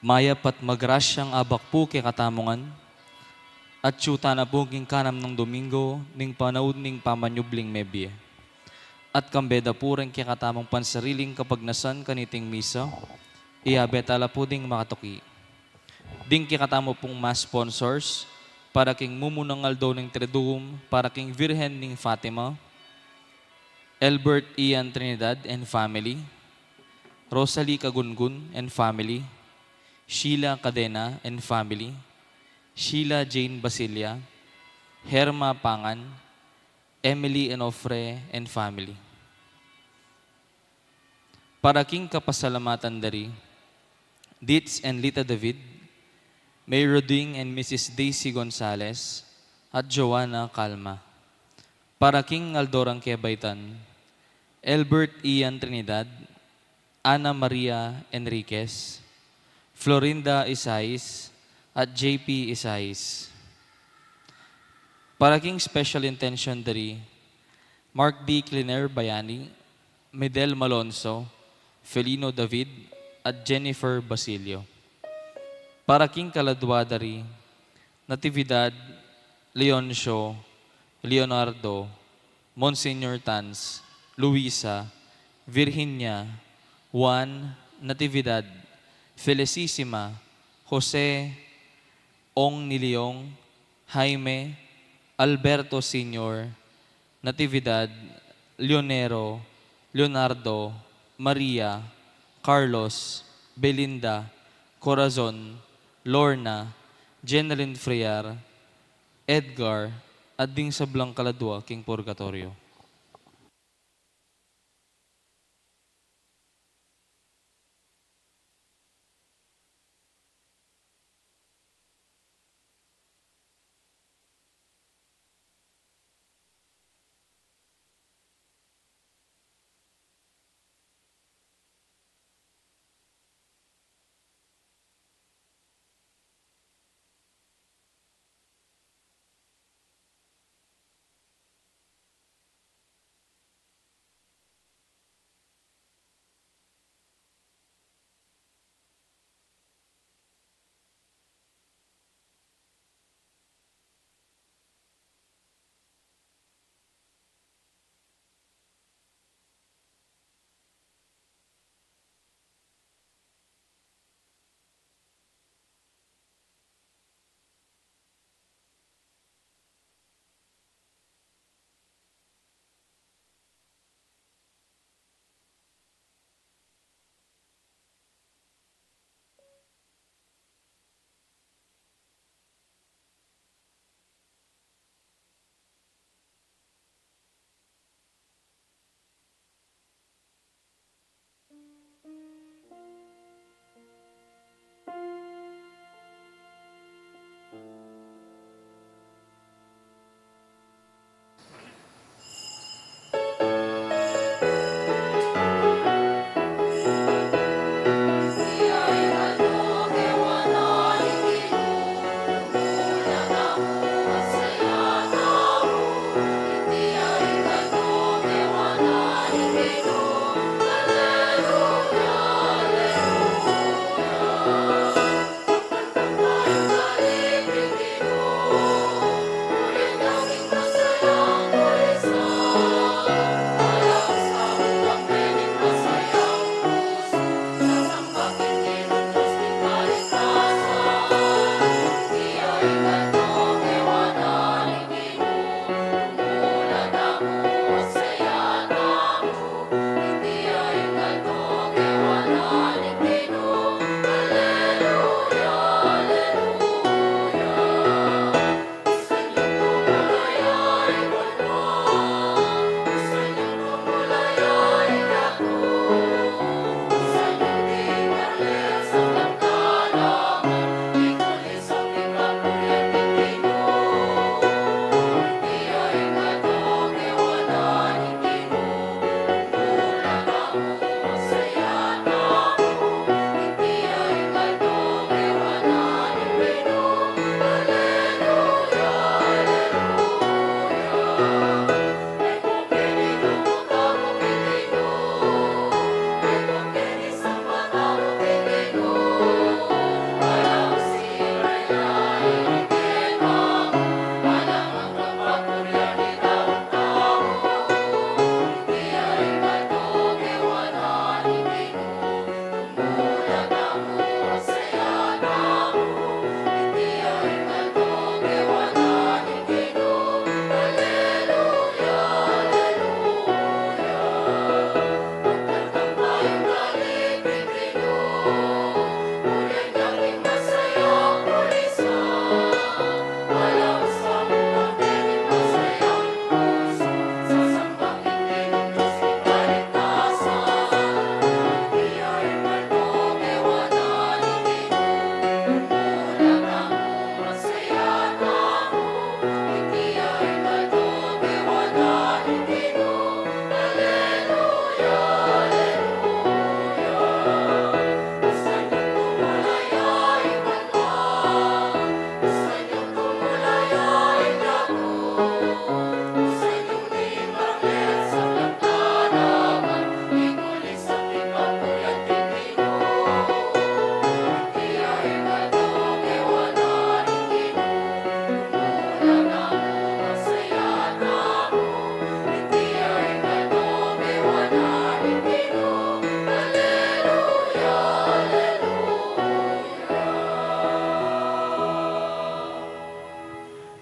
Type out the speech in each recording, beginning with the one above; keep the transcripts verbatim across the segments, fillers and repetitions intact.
Mayap at magrasyang abak pu kekatamu ngan, atyu tana pu king kanam nang Domingo ning panaun ning pamanyubling mebie. At kambe da pu reng kekatamung pansariling kapagnasan kaniting misa, iyabe tala pu ding makatuki. Ding kekatamu pung Mass sponsors, para king mumunang aldo ning Triduum, para king Virgen ning Fatima, Elbert Ian Trinidad and family, Rosalie Cagungun and family, Sheila Cadena and family, Sheila Jane Basilia, Herma Pangan, Emily Enofre and family. Para king kapasalamatan dari, Ditz and Lita David, May Roding and Missus Daisy Gonzalez, at Joanna Calma. Para king aldo rang kebaitan, Elbert Ian Trinidad, Ana Maria Enriquez, Florinda Isais, at J P Isais. Para king special intention dari, Mark D. Cliner Bayani, Medel Malonzo, Felino David, at Jennifer Basilio. Para king kaladua dari, Natividad, Leoncio, Leonardo, Monsignor Tans, Luisa, Virginia, Juan, Natividad, Felicissima, Jose, Ong ni Leong, Jaime, Alberto Senior, Natividad, Leonero, Leonardo, Maria, Carlos, Belinda, Corazon, Lorna, Jenalyn Friar, Edgar, at ding sablang kaladua king purgatoryo.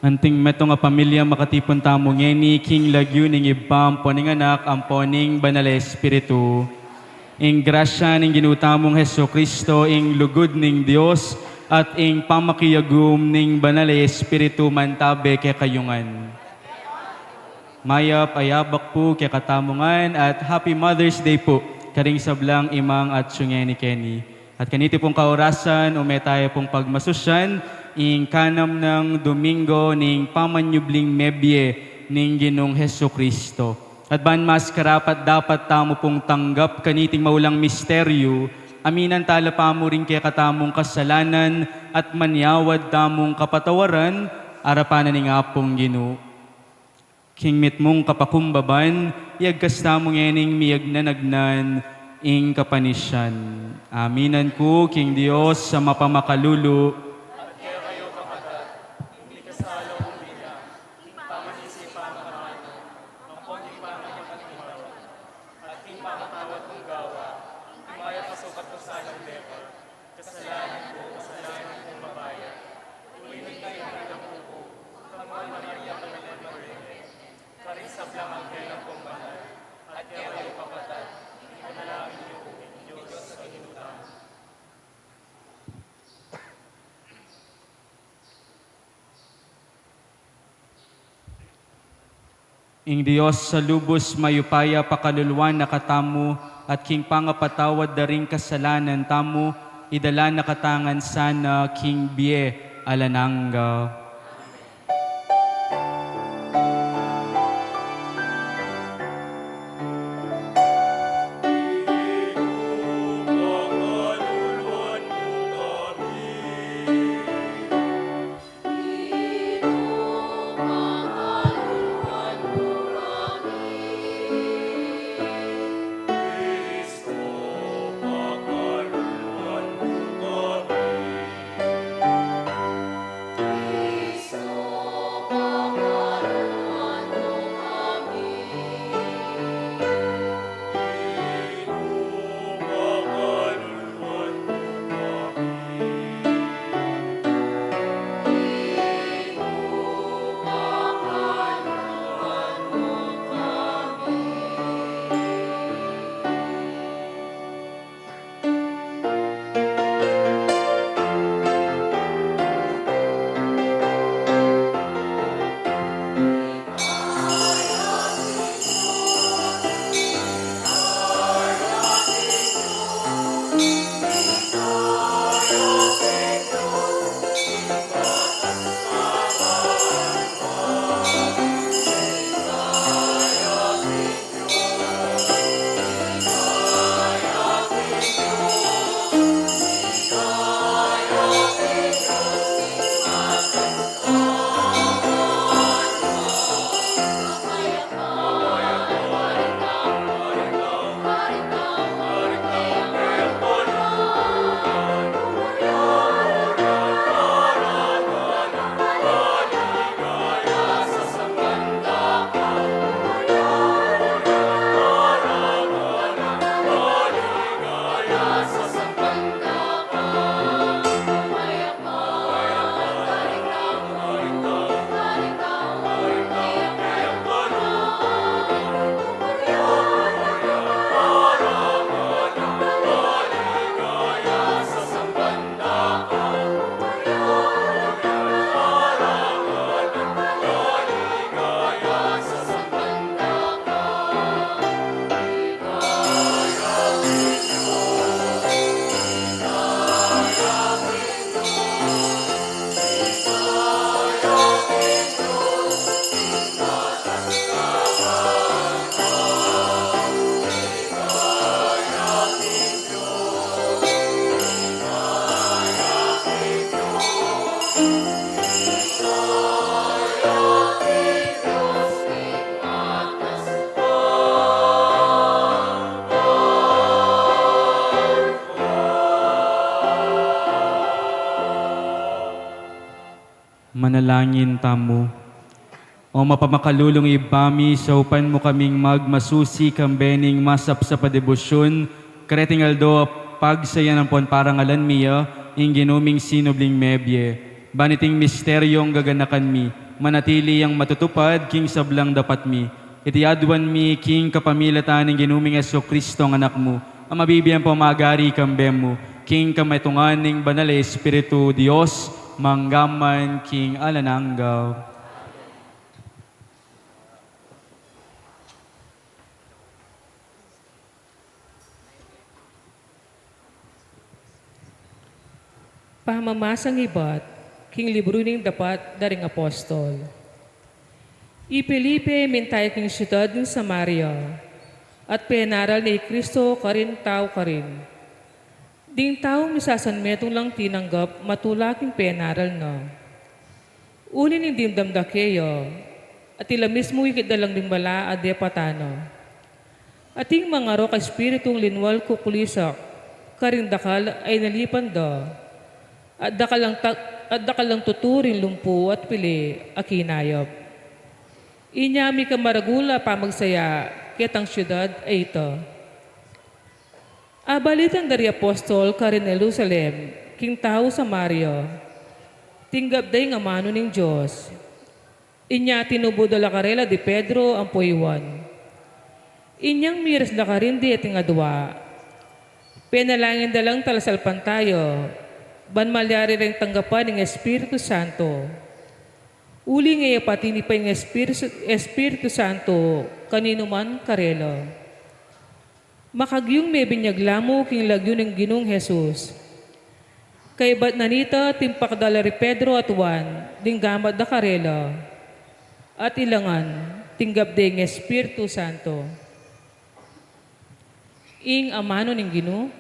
Anting metung a pamilya, makatipun tamu ngeni king lagyu ning Ibpa, ampo ning Anak, ampo ning Banal a Espiritu. Ing grasya ning Ginu tamung Jesucristo, ing lugud ning Dios, at ing pamakiagum ning Banal a Espiritu mantabe kekayu ngan. Mayap a yabak pu kekatamu ngan at Happy Mother's Day pu karing sablang imang atyu ngeni keni. At kaniti pung kaurasan, ume tayu pung pagmasusyan ing kanam nang Domingo ning pamanyubling mebie ning Ginung Jesucristo. At ban mas karapat-dapat tamu pung tanggap kaniting maulang misteryu, aminan tala pa mu ring kekatamung kasalanan at manyawad tamung kapatawaran arapan na ning Apung Ginu. King mitmung kapakumbaban, iagkas tamu ngening miyagnanagnan ing kapanisian. Aminan ku king Dios a mapamakalulu. Ing Dios a lubus mayupaya pakaluluan na katamu, at king pangapatawad da ring kasalanan tamu, idala na kata ngan sana king bie alang angga. Manalangin tamu. O mapamakalulung Ibpa mi, saupan mu kaming magmasusi kambe ning masapsap a debosyun, kareting aldo a pagsayan ampon parangalan mi ya ing Ginu ming sinubling mebie. Ban iting misteryung gaganakan mi, manatili yang matutupad king sablang dapat mi. Iti aduan mi king kapamilatan ning Ginu ming Jesucristo, a Anak mu, a mabibie ampong magari kambe mu, king kamitungan ning Banal a Espiritu, Dios, mangga man king alang angga. Pamamasang ibat king libru ning dapat da ring apostol. I Felipe mintay king siudad ning Samaria, at penaral ne i Kristo karin tau karin. Ding tau misasanmetung lang tinanggap matula king penaral na. Uli ning dimdam da keya, at ila mismu ikit da lang ding mala a depatan na. Ating mangarok a espiritung linwal kukulisak karing dakal a inalipan da, at dakal lang ta-, at dakal lang tutu ring lumpu at pili a kinayap. Inya mika maragul a pamagsaya ketang siudad a ita. Abalitan da ri apostol karin Jerusalem king tau Samaria. Tinggap da ing amanu ning Dios. Inya tinubu da la karela di Pedro ampo i Juan. Inyang miras da karin deting adua, penalangin da lang talasalpantaya, ban malyari reng tanggapan ing Espiritu Santo. Uling e ya patinipa ing Espiritu, Espiritu Santo kaninu man karela. Makagyung mebinyag la mu king lagyu ning Ginung Jesus. Kaybat na nita, timpak da la ri Pedro at Juan ding gamat da karela, at ila ngan tinggap de ing Espiritu Santo. Ing amanu ning Ginu.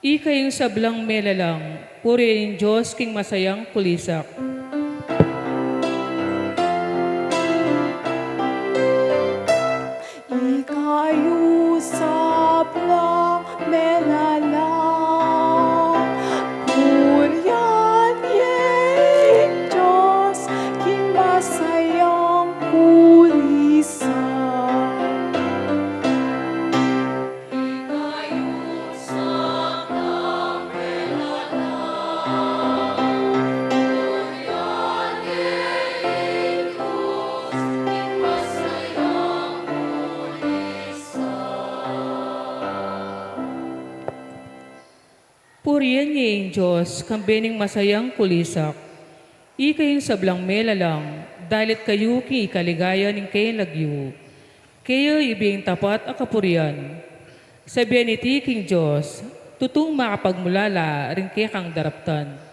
Ika ing sablang melalang, purian ing Dios king masayang kulisak. Ika ing sablang melalang, purian ye ing Dios king masayang kulisak. Purian ye ing Dios kambe ning masayang kulisak. Ika ing sablang melalang, dalit kayu king ikaligaya ning kayang lagyu. Keya ibie ing tapat a kapurian. Sabian iti king Dios, tutung makapagmulala ring kekang daraptan.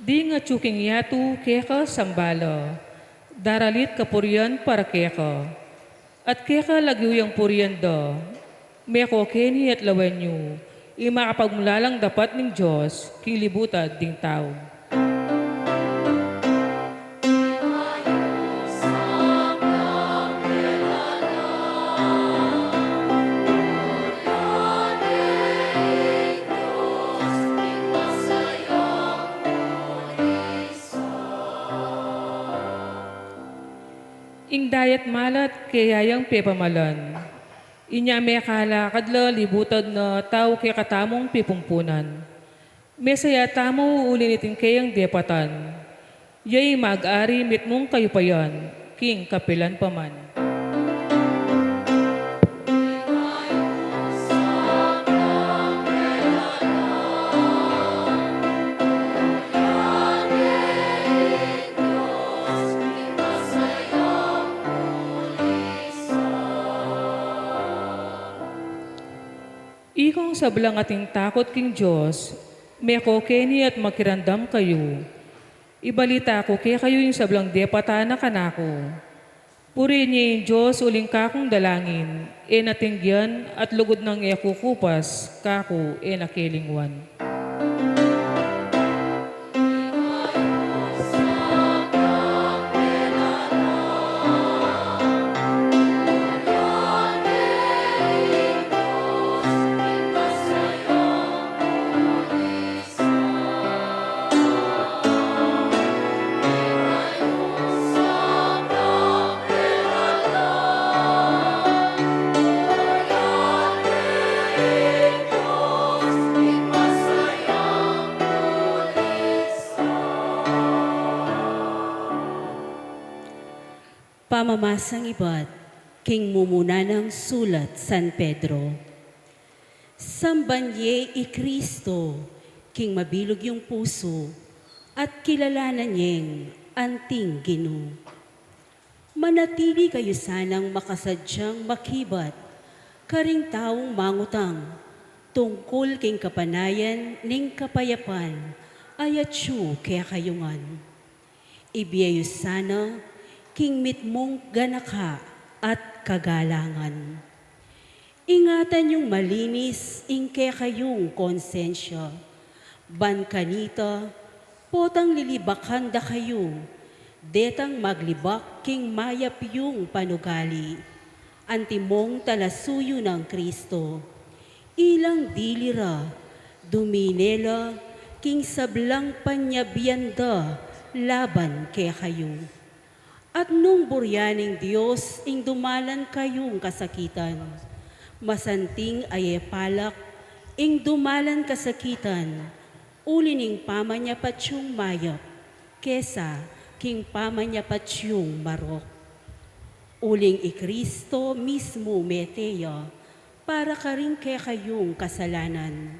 Ding atyu king yatu keka sambala, daralit kapurian para keka. At keka lagyu yang purian da, meko keni at lawen yu, ing makapagmulalang dapat ning Dios king libutan ding tau. Ing dayat malat keyang pepamalan. Inya mekalakad la libutan na tau kekatamung pipumpunan. Mesaya tamu uli niting keyang depatan. Ya ing mag-ari mitmung kayupayan king kapilan pa man. Ikong sablang ating takut king Dios, meko keni at makiramdam kayu. Ibalita ku kekayu ing sablang depatan na kanaku. Purian ye ing Dios uling kakung dalangin, e na tinggian at lugud nang e kukupas, kaku e na kelingwan. Pamamasang ibat king mumuna nang sulat San Pedro. Samban ye i Kristo king mabilug yung pusu at kilalanan yeng anting Ginu. Manatili kayu sanang makasadyang makibat karing taung mangutang tungkul king kapanayan ning kapayapan a atyu kekayu ngan. Ibie yu sana king mitmung ganaka at kagalangan. Ingatan yung malinis ing kekayung konsensya. Ban kanita, potang lilibakan da kayu, detang maglibak king mayap yung panugali. Antimong talasuyu nang Kristo, ilang dili ra, dumine la king sablang panyabian da laban kekayu. At nung buryan ning Dios ing dumalan kayung kasakitan, masanting a e palak ing dumalan kasakitan uli ning pamanyapat yung mayap kesa king pamanyapat yung marok. Uling i Kristo mismu mete ya para karing kekayung kasalanan,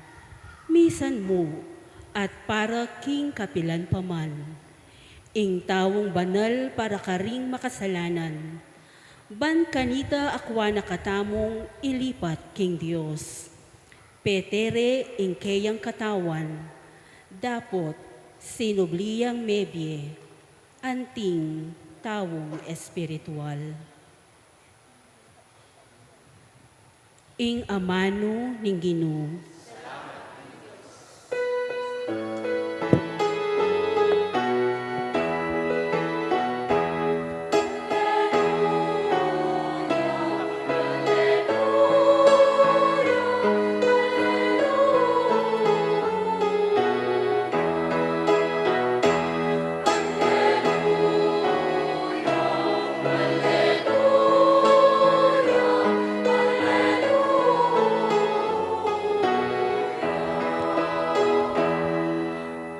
misan mu at para king kapilan pa man. Ing taung banal para karing makasalanan, ban kanita akua na katamung ilipat king Dios. Petere ing keyang katawan, dapot sinubli yang mebie, anting taung espiritual. Ing amanu ning Ginu.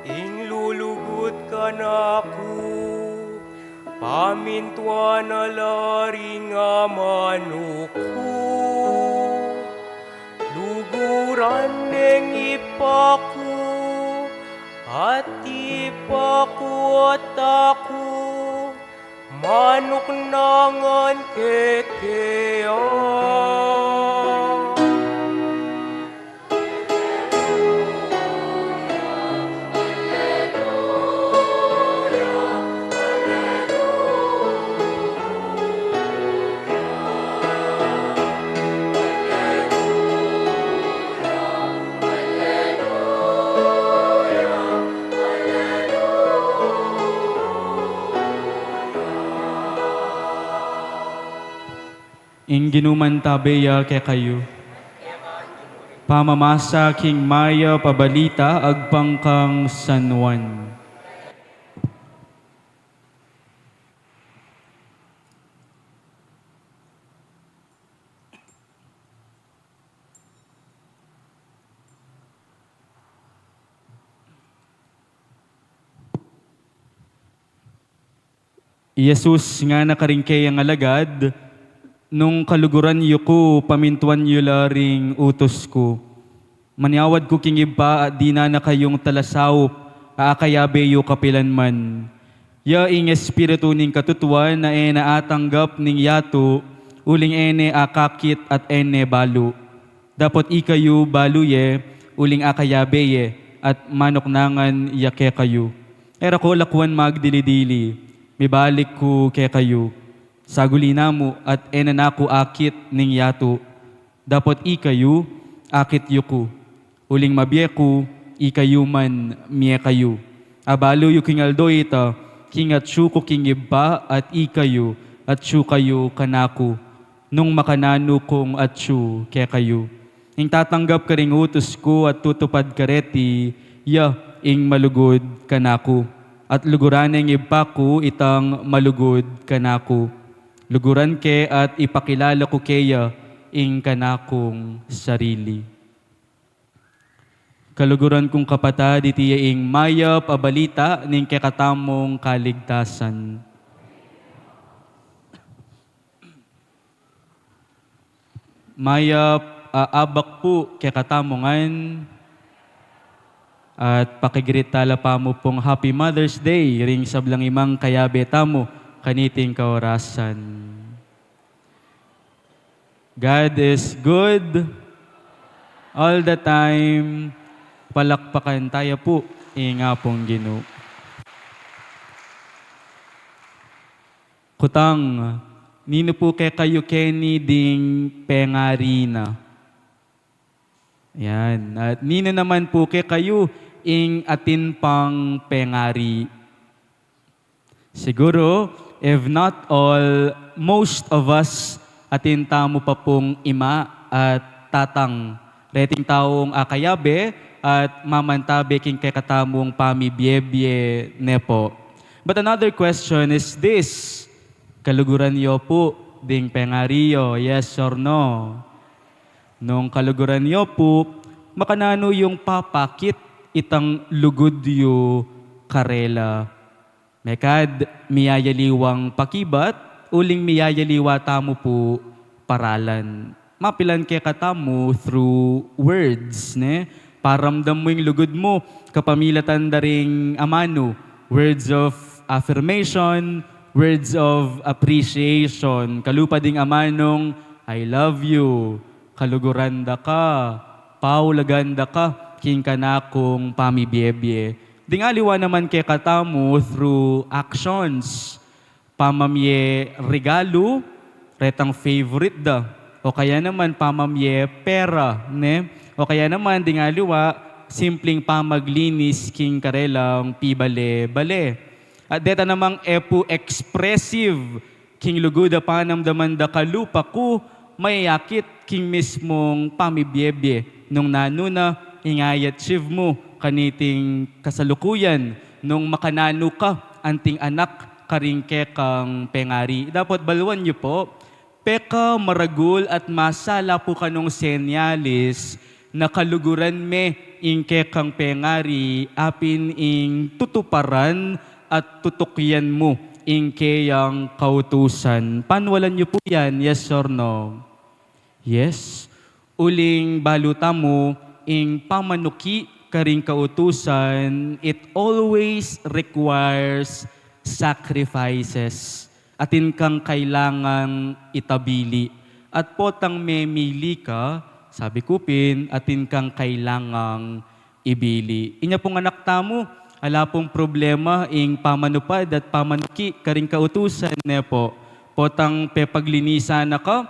Ing lulugud kanaku, pamintuan na la ring amanu ku. Luguran neng Ibpa ku, at Ibpa ku at aku, manuknangan keke. Ing Ginu mantabe ya kekayu. Pamamasa king mayap a balita agpang kang San Juan. I Jesus ngana karing keyang alagad, nung kaluguran yu ku, pamintuan yu la ring utus ku. Manyawad ku king Ibpa at dinan na kayung talasaup a akayabe yu kapilan man. Ya ing Espiritu ning katutuan a e na atanggap ning yatu, uling e ne akakit at e ne balu. Dapot ikayu balu ye, uling akayabe ye, at manuknangan ya kekayu. E ra ku lakuan magdili-dili, mibalik ku kekayu. Saguli na mu at e na ku akit ning yatu. Dapot ikayu, akit yu ku. Uling mabie ku, ikayu man mie kayu. Abalu yu king aldo ita, king atsu ku king Ibpa at ikayu, atsu kayu kanaku. Nung makananu kung atsu kekayu. Ing tatanggap karing utus ku at tutupad kareti, ya ing malugud kanaku. At luguran neng Ibpa ku itang malugud kanaku. Luguran ke at ipakilala ku keya ing kanakung sarili. Kaluguran kung kapatad, iti ya ing mayap a balita ning kekatamung kaligtasan. Mayap a abak pu kekatamu ngan, at pakigreet tala pamu pung Happy Mother's Day ring sablang imang kayabe tamu kaniting kaorasan. God is good all the time. Palakpakan taya pu ing Apung Ginu. Kutang, ninu pu kekayu keni ding pengari na? Yan. At ninu naman pu kekayu ing atin pang pengari? Siguru, if not all, most of us, atin tamu pa pung ima at tatang, reting taung akayabe at mamantabe king kekatamung pamibiebie, ne pu? But another question is this: kaluguran yu pu ding pengari yu, yes or no? Nung kaluguran yu pu, makananu yung papakit itang lugud yu karela? Mekad miyayaliwang pakibat, uling miyayaliwa tamu pu paralan. Mapilan kekatamu through words, ne? Paramdam mu ing lugud mu kapamilatan da ring amanu, words of affirmation, words of appreciation. Kalupa ding amanung, "I love you," "Kaluguran da ka," "Paulagan da ka king kanakung pamibiebie." Ding aliwa naman kekatamu through actions, pamamie regalu retang favorite da, o kaya naman pamamie pera, ne? O kaya naman ding aliwa, simpleng pamaglinis king karelang pibale-bale. At deta namang e pu expressive king lugud a panamdaman da kalupa ku, mayakit king mismung pamibiebie nung nanu na ing i-achieve mu kaniting kasalukuyan, nung makananu ka anting anak karing kekang pengari. Dapot baluan yu pu, pekamaragul at masala pu kanung senyalis na kaluguran me ing kekang pengari, apin ing tutuparan at tutukyan mu ing keyang kautusan. Panwalan yu pu yan, yes or no? Yes. Uling balu tamu, ing pamanuki karing kautusan, it always requires sacrifices. Atin kang kailangang itabili. At potang memili ka, sabi ku pin, atin kang kailangang ibili. Inya pung anak tamu, ala pung problema ing pamanupad at pamanuki karing kautusan, ne pu? Potang pepaglinisan na ka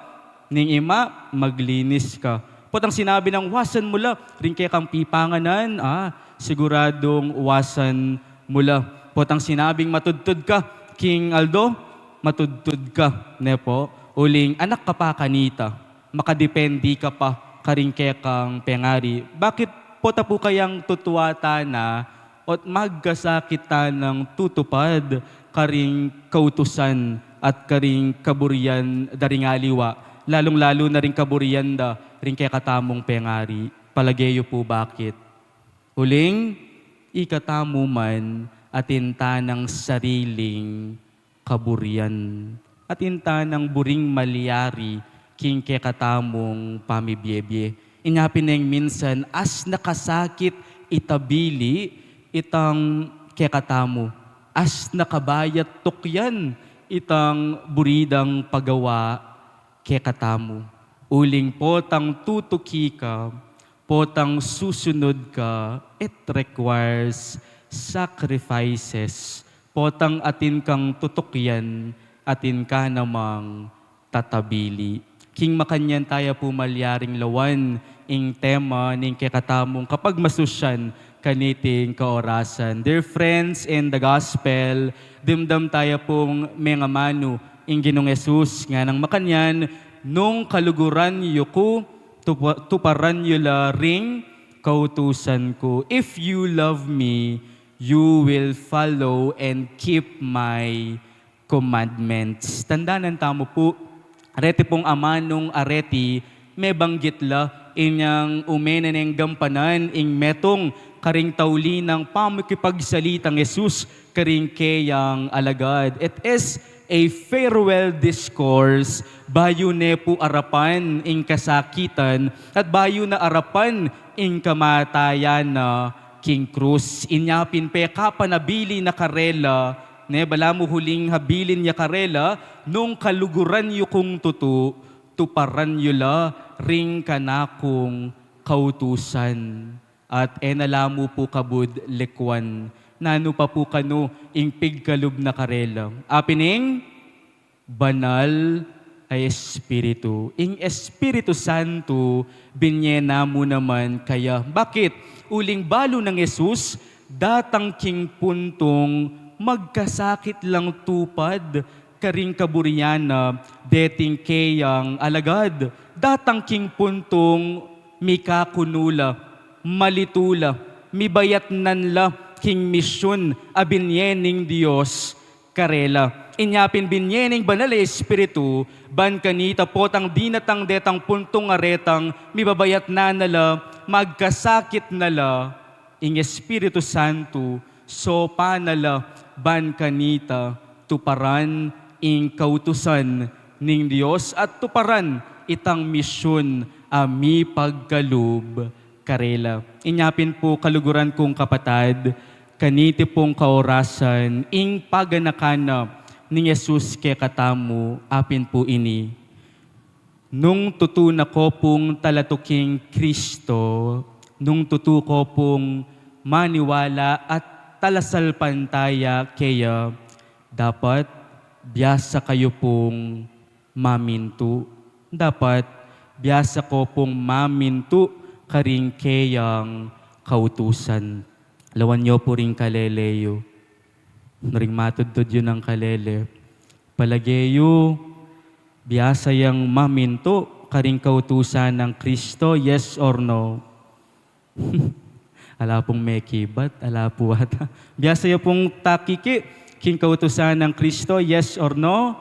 ning ima, maglinis ka. Potang sinabi nang wasan mu la ring kekang pipanganan, ah, siguradung wasan mu la. Potang sinabing matudtud ka king aldo, matudtud ka, ne pu? Uling anak ka pa kanita, makadepende ka pa karing kekang pengari. Bakit pota pu kayang tutuatan na ot magkasakit tanang tutupad karing kautusan at karing kaburian da ring aliwa, lalung-lalu na ring kaburian da ring kekatamung pengari? Palage yu pu bakit? Uling, ikatamu man atin tanang sariling kaburian. Atin tanang buring malyari king kekatamung pamibiebie. Inya pin neng minsan, as nakasakit itabili itang kekatamu, as nakabayat tukyan itang buri dang pagawa kekatamu. Uling potang tutuki ka, potang susunud ka, it requires sacrifices. Potang atin kang tutukyan, atin ka namang tatabili. King makanyan taya pu malyaring lawan ing tema ning kekatamung kapagmasusyan kaniting kaorasan. Dear friends in the gospel, dimdam taya pung mengamanu ing Ginung Jesus, nganang makanyan, "Nung kaluguran yu ku, tupa-, tuparan yu la ring kautusan ku." If you love me, you will follow and keep my commandments. Tandanan tamu pu, reti pung amanung areti, mebanggit la inyang ume ne neng gampanan ing metung karing tauli nang pamukipagsalitang Jesus karing keyang alagad. It is a farewell discourse, bayu ne pu arapan ing kasakitan at bayu na arapan ing kamatayan na king krus. Inya pin pekapanabilin na karela, ne, balamu uling habilin ya karela, nung kaluguran yu kung tutu, tuparan yu la ring kanakung kautusan. At e na la mu pu kabud likuan, nanu pa pu kanu ing pigkalub na karela. Apin ing Banal a Espiritu. Ing Espiritu Santo, binye na mu naman keya. Bakit? Uling balu nang Jesus, datang king puntung magkasakit lang tupad karing kaburian na deting keyang alagad. Datang king puntung mikakunu la, malitu la, mibayatnan la king misyun a binye ning Dios karela. Inya pin binye ning Banal a Espiritu ban kanita potang dinatang detang puntung a retang mibabayatnan na la, magkasakit na la, ing Espiritu Santo, sopan na la ban kanita tuparan ing kautusan ning Dios at tuparan itang misyun a mipagkalub karela. Inya pin pu, kaluguran kung kapatad, kaniti pung kaorasan, ing paganakan na ning Jesus kekatamu, apin pu ini: Nung tutu na ko pung talatuking Kristo, nung tutu ko pung maniwala at talasalpantaya keya, dapat biasa kayu pung mamintu. Dapat biasa ko pung mamintu karing keyang kautusan. Lawan yu pu ring kalele yu. Ring matudtud yu nang kalele, palage yu, biasa yang mamintu karing kautusan nang Kristo, yes or no? Ala pung mekibat, ala pu ata. Biasa ya pung takiki king kautusan nang Kristo, yes or no?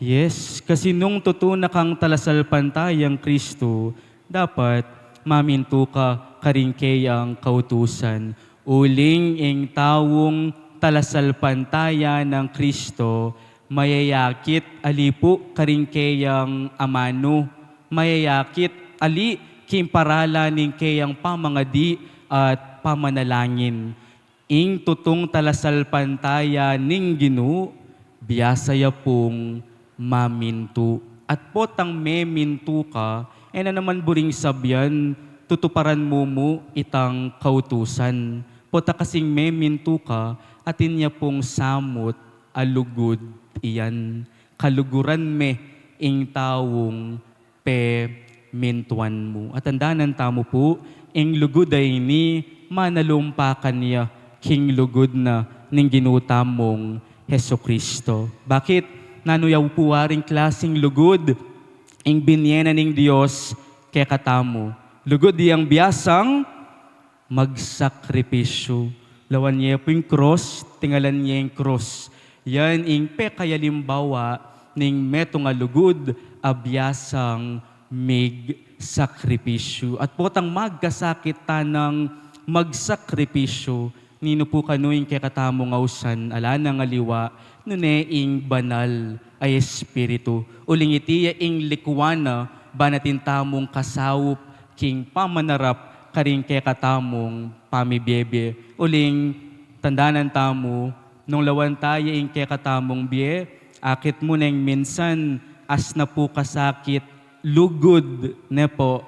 Yes, kasi nung tutu na kang talasalpantayang Kristo, dapat mamintu ka karing keyang kautusan. Uling ing taung talasalpantaya nang Kristo, mayayakit ali pu karing keyang amanu, mayayakit ali king paralan ning keyang pamangadi at pamanalangin. Ing tutung talasalpantaya ning Ginu, biasa ya pung mamintu. At potang memintu ka, e na naman buring sabyan, tutuparan mu mu itang kautusan. Pota kasing memintu ka, atin ya pung samut a lugud iyan. Kaluguran me ing taung pemintuan mu. At tandanan tamu pu, ing lugud a ini, manalumpakan ya king lugud na ning Ginu tamung Jesucristo. Bakit? Nanu ya pu waring klasing lugud ing binye na ning Dios kekatamu? Lugud yang biasang magsakripisyu. Lawan ye pu ing krus, tingalan ye ing krus. Yan ing pekayalimbawa ning metung a lugud a biasang migsakripisyu. At potang magkasakit tanang magsakripisyu, ninu pu kanu ing kekatamung ausan? Ala nang aliwa, nune ing Banal a Espiritu. Uling iti ya ing likuan na, ban atin tamung kasaup king pamanarap karing kekatamung pamibiebie. Uling tandanan tamu, nung lawan ta ya ing kekatamung bie, akit mu neng minsan, asna pu kasakit lugud, ne pu?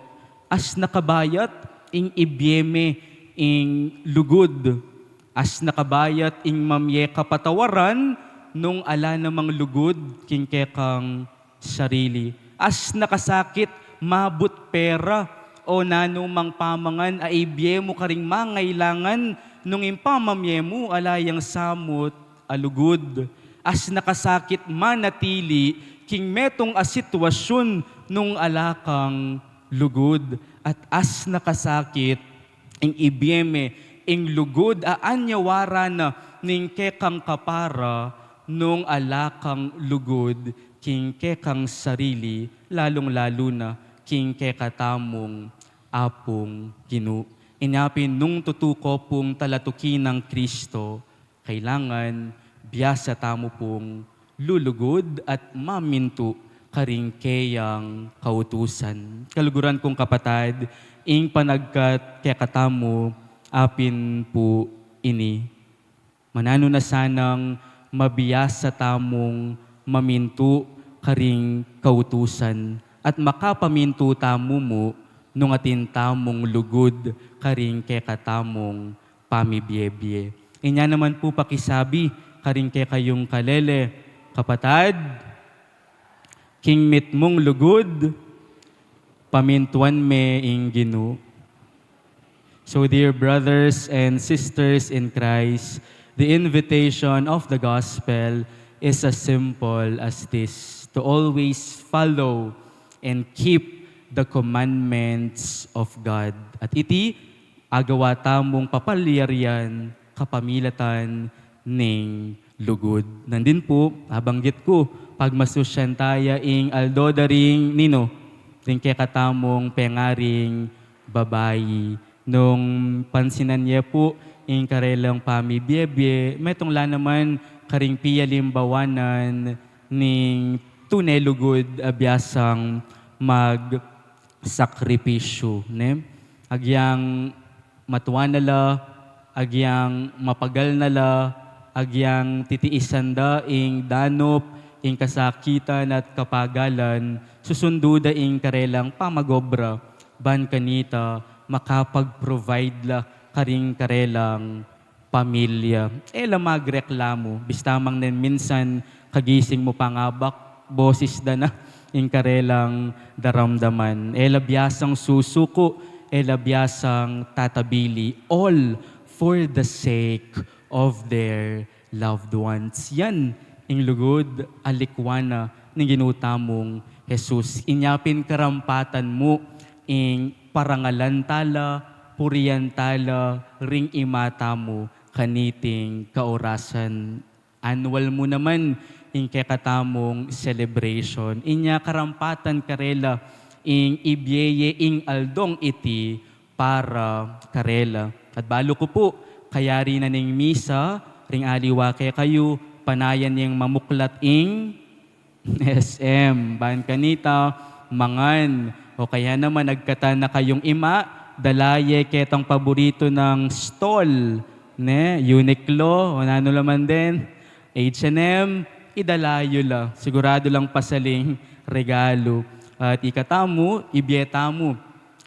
Asna kabayat ing ibie me ing lugud. Asna kabayat ing mamie kapatawaran nung ala namang lugud king kekang sarili. Asna kasakit mabut pera o nanumang pamangan a ibie mu karing mangailangan nung ing pamamie mu ala yang samut a lugud. Asna kasakit manatili king metung a sitwasyun nung ala kang lugud. At asna kasakit ing ibie me ing lugud a anyawaran na ning kekang kapara nung ala kang lugud king kekang sarili, lalung-lalu na king kekatamung Apung Ginu. Inya pin nung tutu ko pung talatuki nang Kristo, kailangan biasa tamu pung lulugud at mamintu karing keyang kautusan. Kaluguran kung kapatad, ing panagkat kekatamu apin pu ini. Mananu na sanang mabiasa tamung mamintu karing kautusan at makapamintu tamu mu nung atin tamung lugud karing kekatamung pamibiebie. Inya naman pu pakisabi karing kekayung kalele, kapatad, king mitmung lugud, pamintuan me ing Ginu. So, dear brothers and sisters in Christ, the invitation of the gospel is as simple as this, to always follow and keep the commandments of God. At iti agawa tamung papalyarian kapamilatan ning lugud. Nandin pu, abanggit ku, pagmasusyan taya ing aldo da ring ninu, ring kekatamung pengaring babai. Nung pansinan ye pu ing karelang pamibiebie, metung la naman karing pialimbawanan ning tune lugud a biasang mag sakripisyu, ne? Agyang matua na la, agyang mapagal na la, agyang titiisan da ing danup, ing kasakitan at kapagalan, susundu da ing karelang pamagobra, ban kanita makapag-provide la karing karelang pamilya. E la magreklamu, bista mang nen minsan kagising mu pa ngabak, bosis da na ing karelang daramdaman. E la biasang susuku, e la biasang tatabili, all for the sake of their loved ones. Yan ing lugud a likwan na ning Ginu tamung Jesus. Inya pin karampatan mu ing parangalan tala, purian tala ring Ima tamu kaniting kaurasan. Annual mu naman ing kekatamung celebration. Inya karampatan karela ing ibie ye ing aldong iti para karela. At balu ku pu, kayari na ning misa, ring aliwa kekayu, panayan yeng mamuklat ing S M, ban kanita, mangan. O kaya naman, agkatan na kayung ima, dala ye ketang paboritu nang stall, ne? Uniqlo, o nanu la man din, H and M, idala yu la. Siguradu lang pasaling regalu. At ikatamu, ibie tamu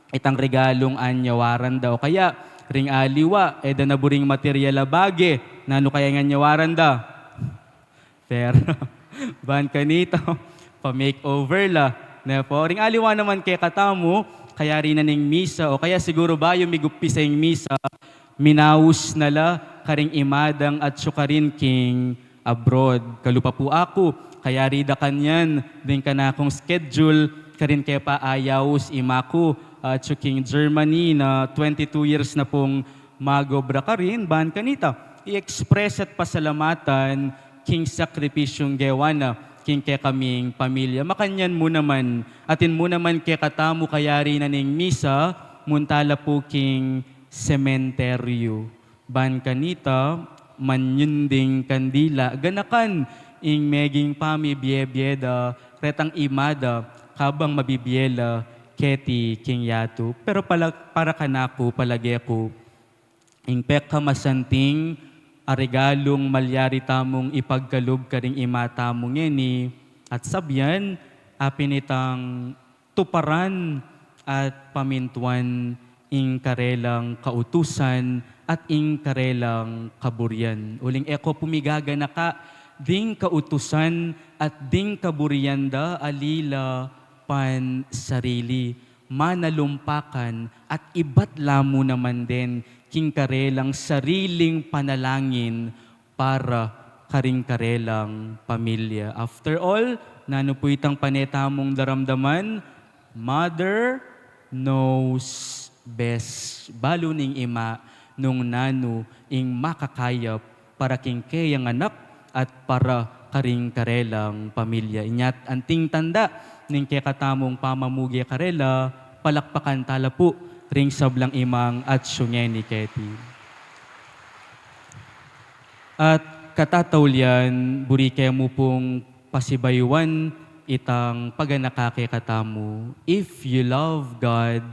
itang regalung anyawaran da. O kaya, ring aliwa, e da na buring material a bage, nanu kaya ing anyawaran da? Pero, ban kanita, pa-makeover la. Ne pu, ring aliwa naman kekatamu, kayari na ning misa, o kaya siguru bayu migumpisa ing misa, minaus na la karing ima dang atsu karin king abroad. Kalupa pu aku, kayari da kanyan ding kanakung schedule, karin ke pa ayaus ima ku, atsu king Germany na twenty-two years na pung magobra karin, ban kanita, i-express at pasalamatan king sakripisyung gewa na king kekaming pamilya. Makanyan mu naman, atin mu naman kekatamu kayari na ning misa, munta la pu king sementeryu. Ban kanita, manyun ding kandila, ganakan ing meging pamibiebie da retang ima da, kabang mabibie la keti king yatu. Pero pala-, para kanaku, palage ku, ing pekamasanting a regalung malyari tamung ipagkalub karing ima tamu ngeni at sabyan, apin itang tuparan at pamintuan ing karelang kautusan at ing karelang kaburian. Uling e ko pu migaganaka ding kautusan at ding kaburian da a lila pansarili, manalumpakan at ibat la mu naman din king karelang sariling panalangin para karing karelang pamilya. After all, nanu pu itang pane tamung daramdaman? Mother knows best. Balu ning ima nung nanu ing makakayap para king keyang anak at para karing karelang pamilya. Inyat anting tanda ning kekatamung pamamuge karela, palakpakan tala pu ring sablang imang atsu ngeni keti. At katataulian, buri ke mu pung pasibayuan itang paganaka kekatamu. If you love God,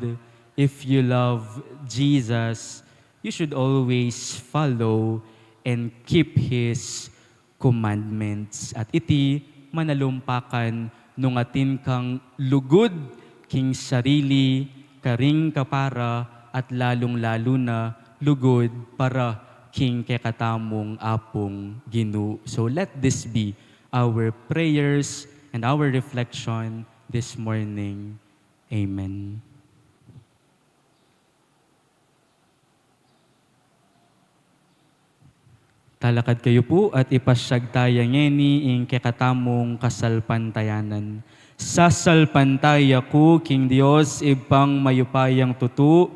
if you love Jesus, you should always follow and keep His commandments. At iti manalumpakan nung atin kang lugud king sarili, karing kapara, at lalung-lalu na lugud para king kekatamung Apung Ginu. So let this be our prayers and our reflection this morning. Amen. Talakad kayu pu at ipasyag taya ngeni ing kekatamung kasalpantayanan. Sasalpantaya ku king Dios, Ibpang mayupayang tutu,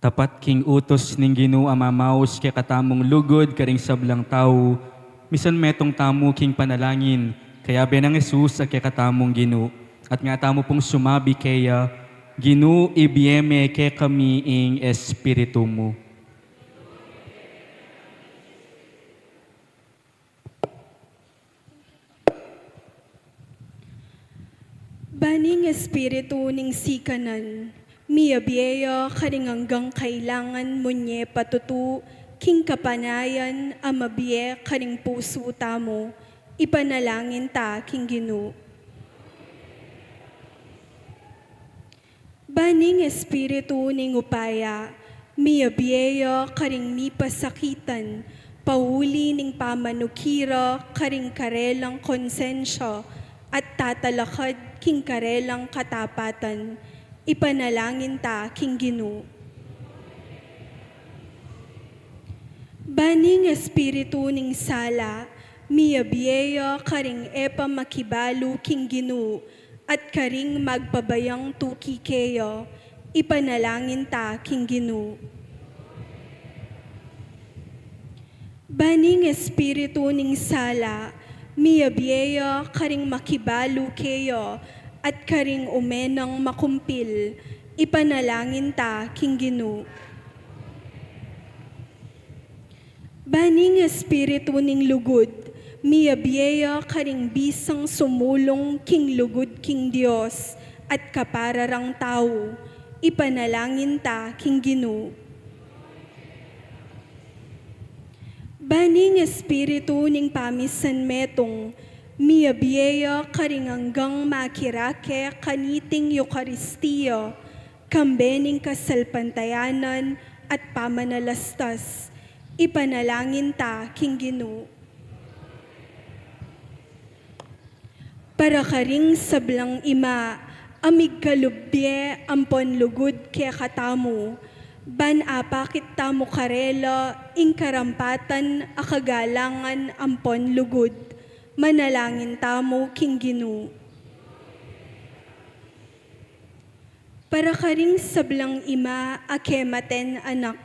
tapat king utus ning Ginu a mamaus kekatamung lugud karing sablang tau, misan metung tamu king panalangin, kayabe nang Jesus a kekatamung Ginu. At nga tamu pung sumabi keya, Ginu, ibie me kekami ing Espiritu mu. Ban ing espiritu ning sikanan, miyabie ya karing anggang kailangan mu nye patutu king kapanayan a mabie karing pusu tamu, ipanalangin ta king Ginu. Ban ing espiritu ning upaya, miyabie ya karing mipasakitan, pauli ning pamanukira karing karelang konsensya at tatalakad king karelang katapatan, ipanalangin ta king Ginu. Ban ing espiritu ning sala, miyabie ya karing e pa makibalu king Ginu, at karing magpabayang tuki keya, ipanalangin ta king Ginu. Ban ing espiritu ning sala, miyabie ya karing makibalu keya, at karing umenang makumpil, ipanalangin ta king Ginu. Ban ing espiritu ning lugud, miyabie ya karing bisang sumulung king lugud king Dios at kapara rang tau, ipanalangin ta king Ginu. Ban ing espiritu ning pamisan metung, miyabie ya karing anggang makirake kaniting Eukaristia, kambe ning kasalpantayanan at pamanalastas, ipanalangin ta king Ginu. Para karing sablang ima a migkalub bie ampon lugud kekatamu, ban apakit tamu karela ing karampatan a kagalangan ampon lugud, manalangin tamu king Ginu. Para karing sablang ima a kematen anak,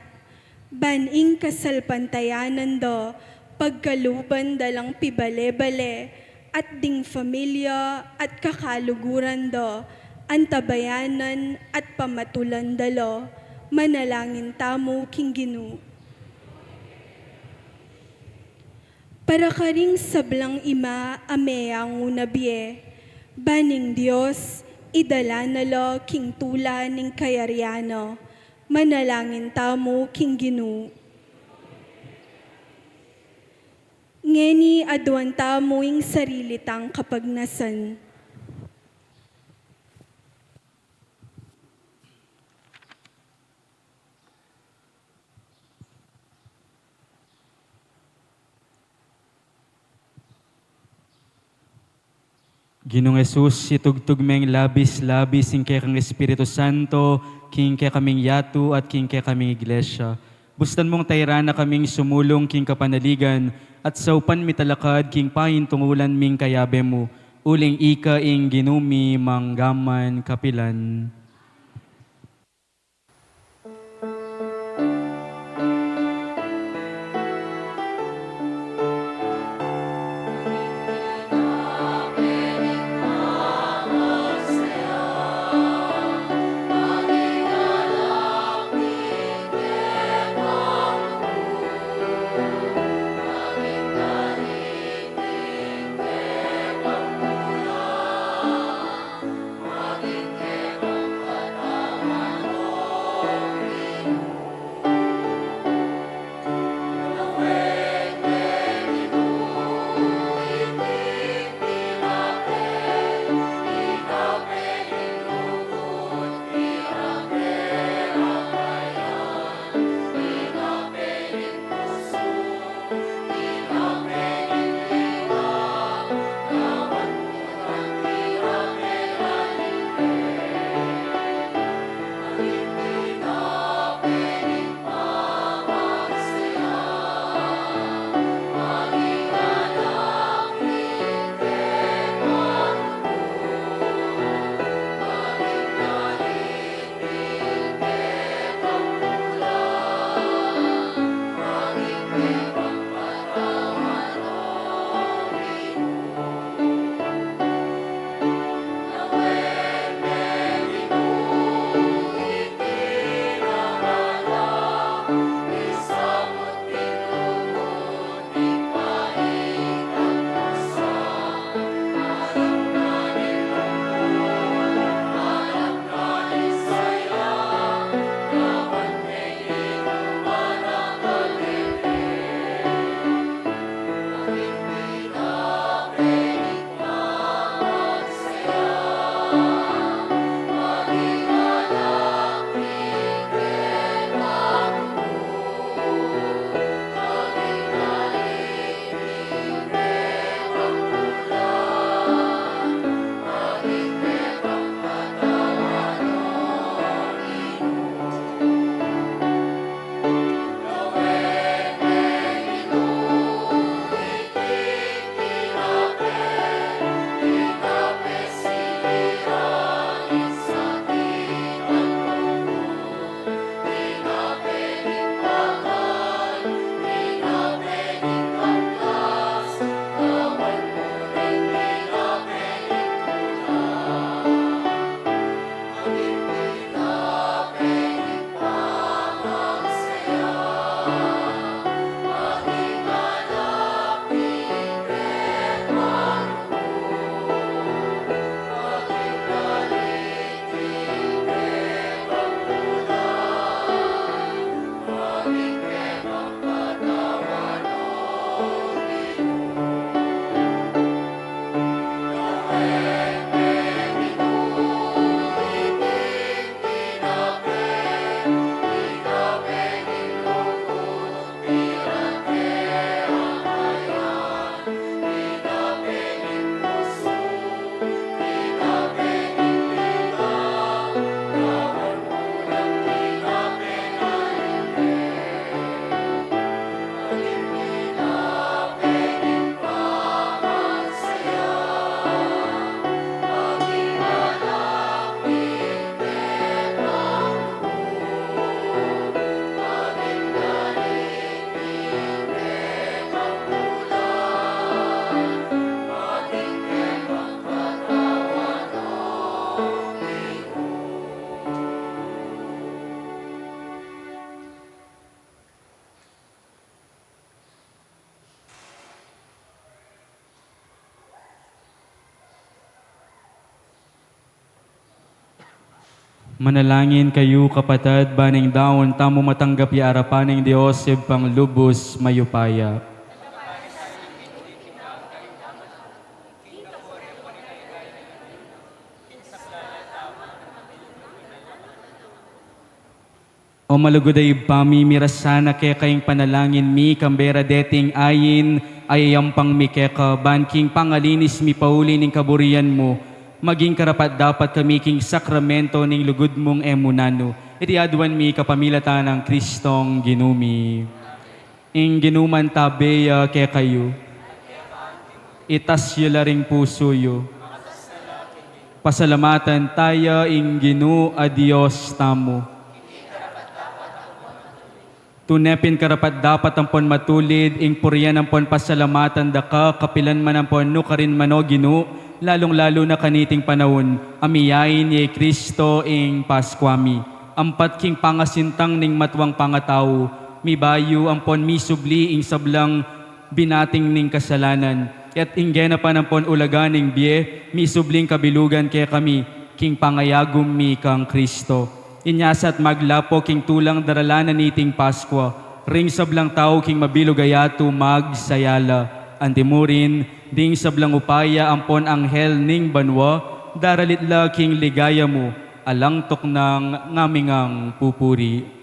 ban ing kasalpantayanan da, pagkaluban da lang pibale-bale, at ding familia at kakaluguran da, antabayanan at pamatulan da la, manalangin tamu king Ginu. Para karing sablang ima a meyangu na bie, ban ing Dios idala na la king tula ning kayarian na, manalangin tamu king Ginu. Ngeni aduan tamu ing sarili tang kapagnasan. Ginung Jesus, itugtug meng labis-labis ing kekang Espiritu Santo, king kekaming yatu at king kekaming iglesia. Bustan mung tairan na kaming sumulung king kapanaligan at saupan mi talakad king paintungulan ming kayabe mu, uling ika ing Ginu mi manggaman kapilan. Manalangin kayu, kapatad, ban ing daun tamu matanggap ya arapan ning Dios Ibpang lubus mayupaya. O malugud a Ibpa mi, mirasan na keka ing panalangin mi, kambe ra deting ain a ayampang mi keka, ban king pangalinis mi pauli ning kaburian mu, maging karapat-dapat kami king sakramento ning lugud mung e mu nanu. Iti aduan mi kapamilatan nang Kristong Ginu mi. Ing Ginu mantabe ya kekayu. Itas yu la ring pusu yu. Pasalamatan taya ing Ginu a Dios tamu. Tune pin karapat-dapat ampon matulid ing purian ampon pasalamatan daka kapilan man ampon nukarin man, o Ginu, lalung-lalu na kaniting panaun a miyain ya i Kristo ing Paskua mi. Ampat king pangasintang ning matuang pangatau, mibayu ampon misubli ing sablang binating ning kasalanan, at ing genapan ampon ulaga ning bie, misubling kabilugan kekami, king pangayagum mi kang Kristo. Inya sa at maglapo king tulang daralan na niting Paskua, ring sablang tau king mabilug a yatu magsaya la, antimurin, ding sablang upaya ampon anghel ning banua, daralit la king ligaya mu, alang tuknang ngaming pupuri.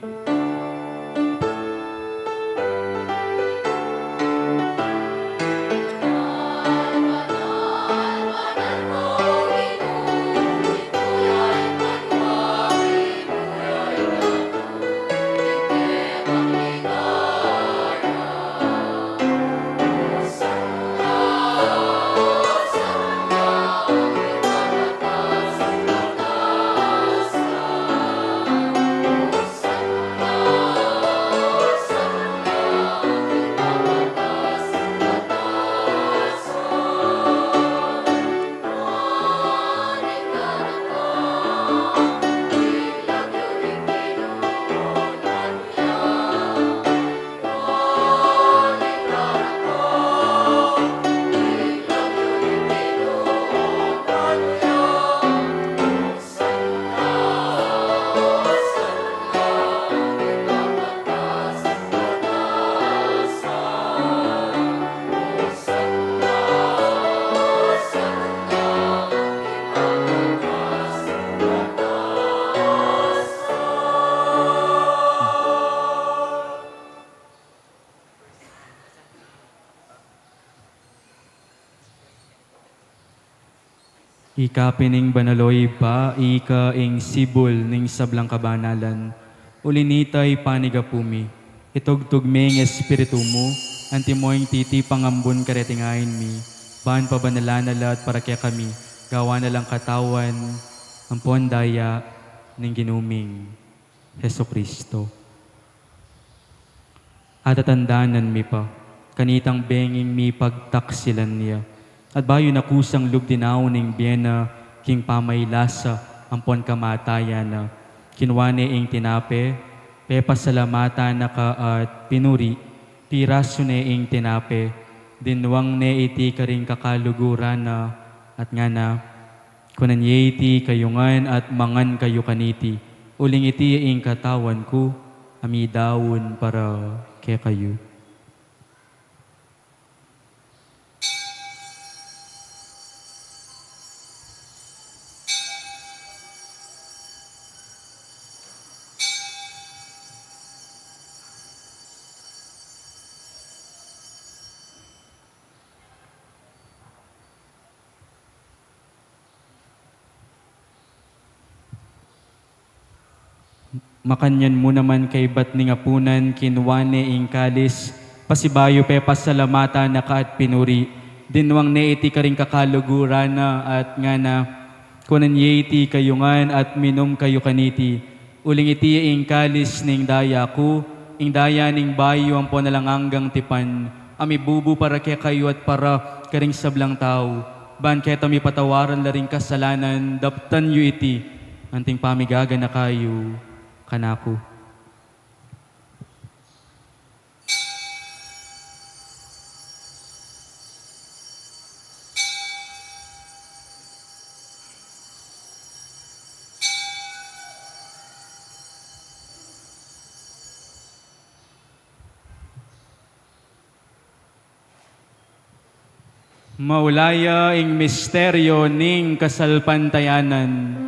Ika pin ing banal, o Ibpa, ika ing sibul ning sablang kabanalan. Uli na nita, ipanyawad mi, itugtug me ing Espiritu mu, antimo ing titipang ambun kareting ain mi, ban pabanalan na la at para kekami, gawan na lang katawan ampon daya ning Ginu ming Jesucristo. Atatandanan mi pa kanitang benging mipagtaksilan ya. At bayu na kusang lub dinaun ing bie na king pamailasa ampon kamatayan na, kinua ne ing tinape, pepasalamatan na ka at pinuri, pirasu ne ing tinape, dinwang ne iti karing kakaluguran na, at ngana, Kunan ye iti kayu ngan at mangan kayu kaniti, uling iti ing katawan ku, a midaun para kekayu. Makanyan mu naman kaybat ning apunan, kinua ne ing kalis, pasibayu pepasalamatan na ka at pinuri, dinwang ne iti karing kakaluguran na at ngana, Kunan ye iti kayu ngan at minum kayu kaniti, uling iti ing kalis ning daya ku, ing daya ning bayu ampon alang anggang tipan, a mibubu para kekayu at para karing sablang tau, ban keta mipatawaran la ring kasalanan. Daptan yu iti anting pamigaganaka yu kanaku. Maulaya ing misteryo ning kasalpantayanan.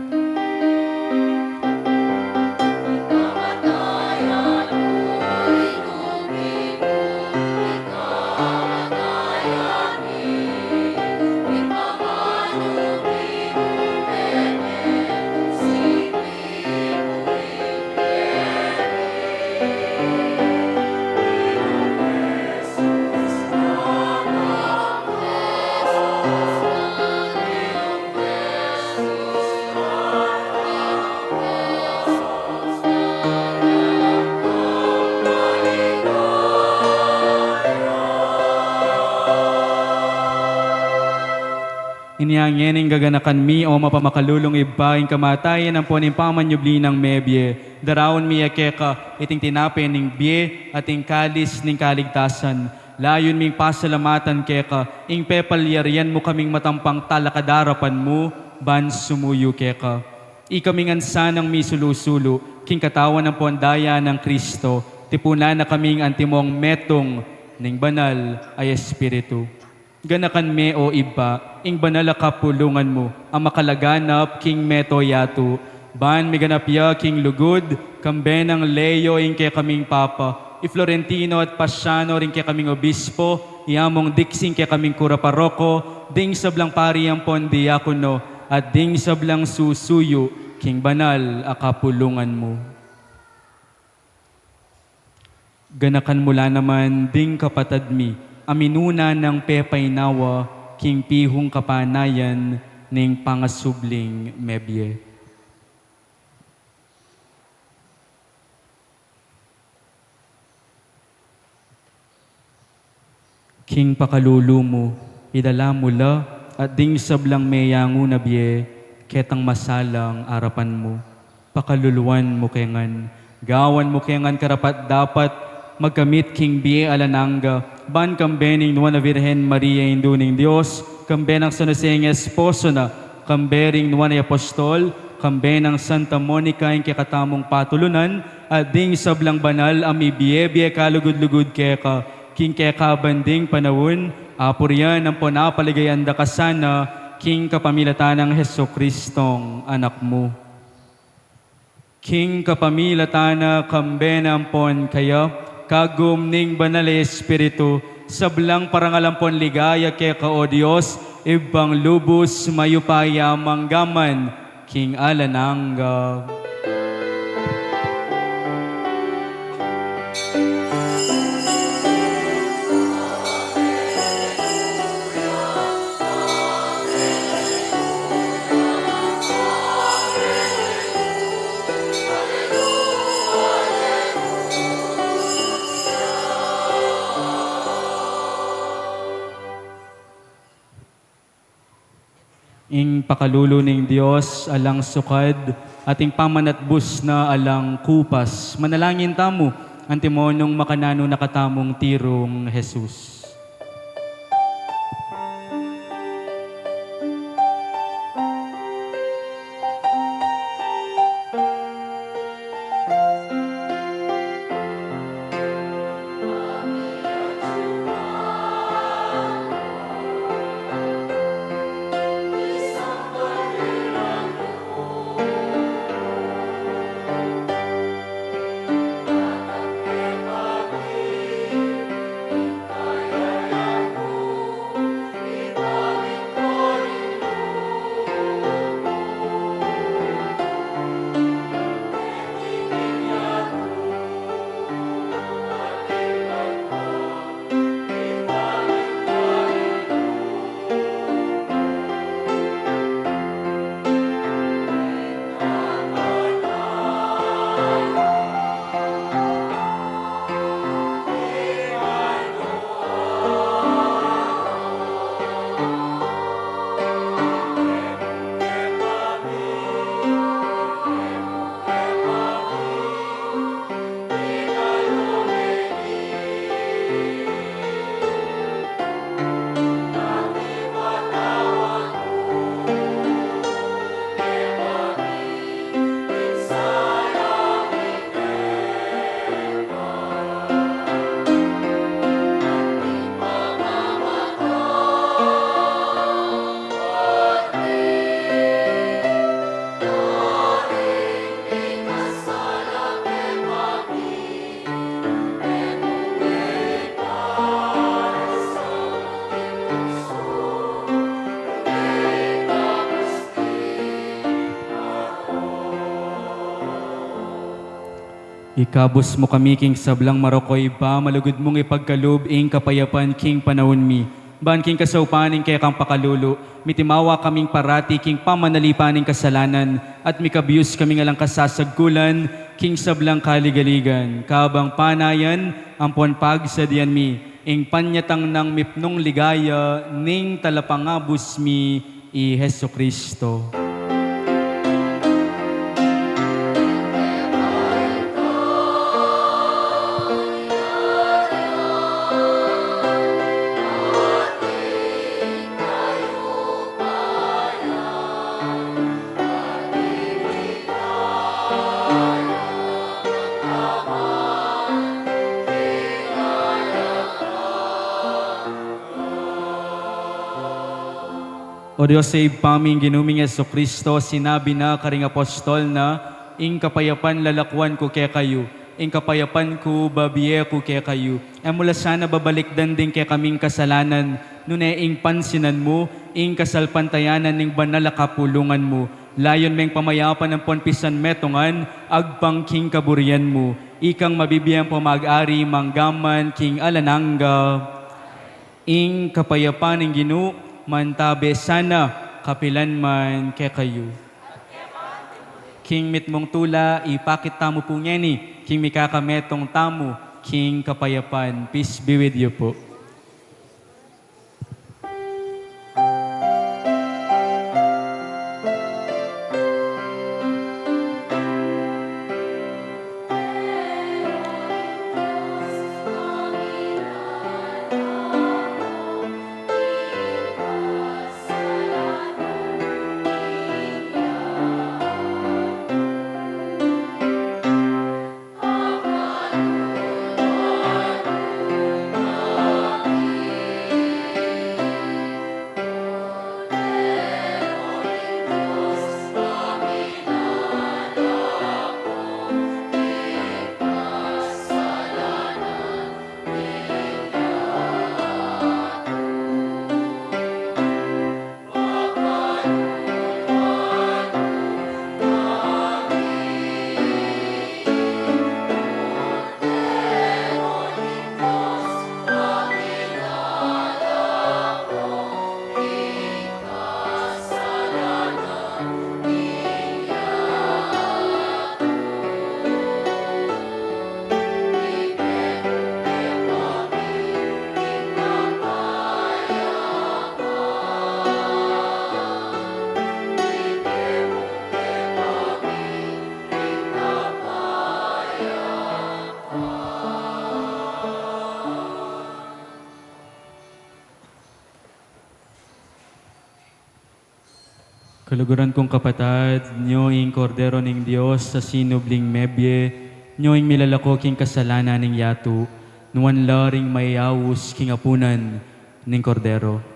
Inya ngeni gaganakan mi, o mapamakalulung Ibpa, ing kamatayan ampon ing pamanyubli nang mebie. Daraun mi ya keka iting tinape ning bie at ing kalis ning kaligtasan. Layun ming pasalamatan keka ing pepalyarian mu kaming matampang talakad arapan mu ban sumuyu keka. Ikami ngan sanang misulu-sulu king katawan ampon daya nang Kristo, tipunan na kaming antimong metung ning Banal a Espiritu. Ganakan me, o Ibpa, ing banal a kapulungan mu a makalaganap king mabilug a yatu, ban miganap ya king lugud, kambe nang Leo ing kekaming Papa, i Florentino at Pasiano ring kekaming obispo, i Among Dixie ing kekaming kura paroko, ding sablang pari ampon diakono, at ding sablang susuyu king banal a kapulungan mu. Ganakan mu la naman ding kapatad mi a minuna nang pepainawa king pihung kapanayan ning pangasubling mebie. King pakalulu mu, idala mu la at ding sablang meyangu na bie ketang masalang arapan mu. Pakaluluan mu ke ngan, gawan mu ke ngan karapat-dapat magkamit king bie alang angga, ban kambe ning Nuan a Virgen Maria, Indu ning Dios, kambe nang San Jose ing esposo na, kambe ring Nuan a Apostol, kambe nang Santa Monica ing kekatamung patulunan, at ding sablang banal a mibie-bie kalugud-lugud keka, king kekaban ding panaun, apurian ampon apaligayan da ka sana, king kapamilatan nang Jesucristong Anak mu. King kapamilatan na, kambe na ampon kaya, kagum ning Banal a Espiritu, sablang parangal ampon ligaya keka, o Dios, Ibpang lubus mayupaya manggaman king alang angga. Ing pakalulu ning Dios alang sukad, at ing pamanatbus na alang kupas. Manalangin tamu, antimo nung makananu na katamung tirung Jesus. Ikabus mu kami king sablang marok, o Ibpa, malugud mung ipagkalub ing kapayapan king panaun mi. Ban king kasaupan ning kekang pakalulu, mitimawa kaming parati king pamanalipan ning kasalanan, at mikabius kaming alang kasasagkulan king sablang kaligaligan, kabang panayan ampon pagsadian mi ing panyatang nang mipnung ligaya ning talapangabus mi, i Jesucristo. O Dios, Ibpa mi, ing Ginu ming Jesucristo, sinabi na karing apostol na, "Ing kapayapan lalakuan ku kekayu, ing kapayapan ku babie ku kekayu." E mu la sana babalikdan ding kekaming kasalanan, nune ing pansinan mu ing kasalpantayanan ning banal a kapulungan mu. Layun meng pamayapan ampon pisan metungan agpang king kaburian mu. Ikang mabibie ampong mag-ari mangga man king alang angga. Ing kapayapan ning Ginu mantabe sana kapilan man kekayu. King mitmung tula, ipakit tamu pu ngeni king mikakametung tamu king kapayapan. Peace be with you po. Kaluguran kung kapatad, nyo ing Kordero ning Dios a sinubling mebie, nyo ing milalako king kasalanan ning yatu, nuan la ring mayayaus king apunan ning Kordero.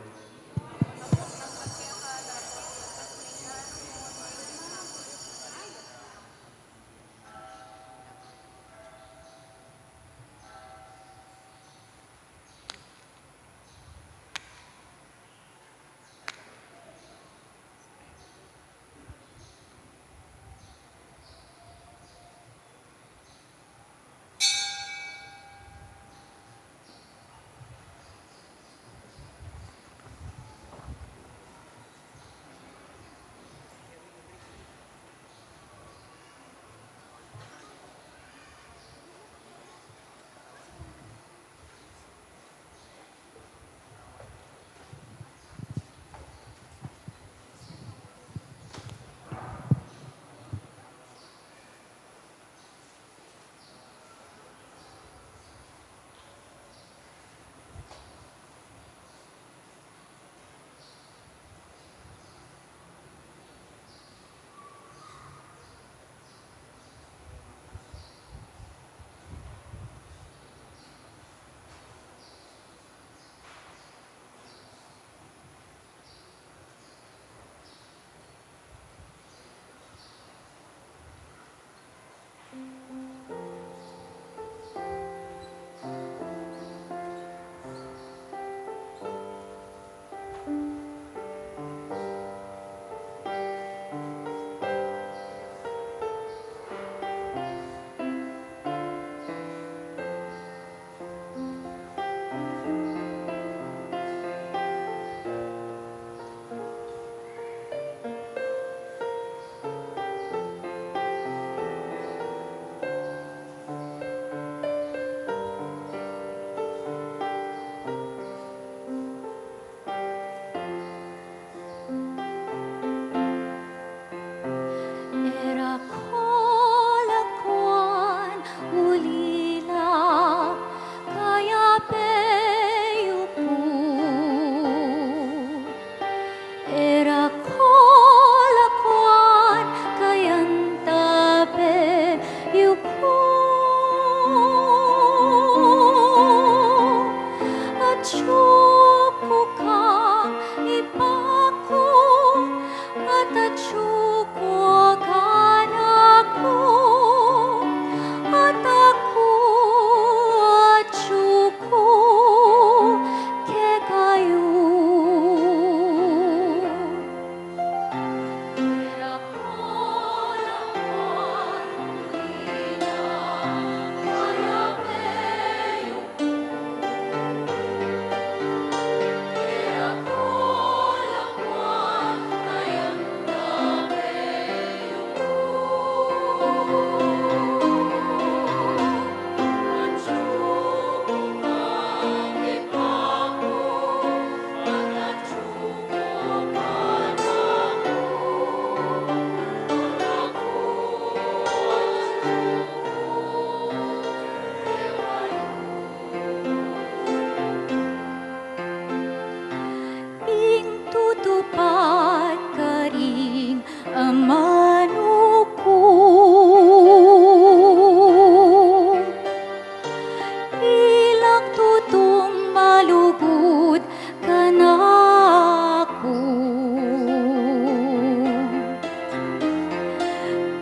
Atyu ku kang Ibpa ku, at atyu ku kanaku, at aku atyu ku kekayu. Ing tutupad karing amanu ku, ilang tutung malugud kanaku.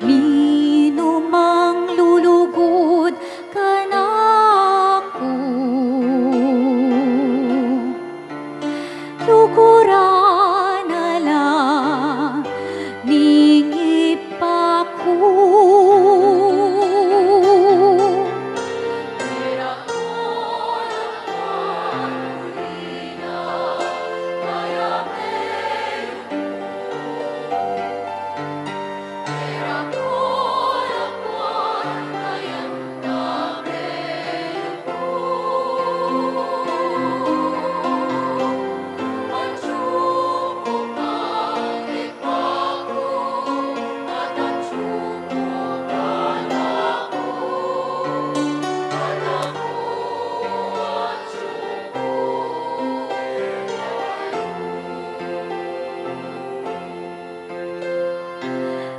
Minumang lulugud kanaku, luguran na la ning Ibpa ku.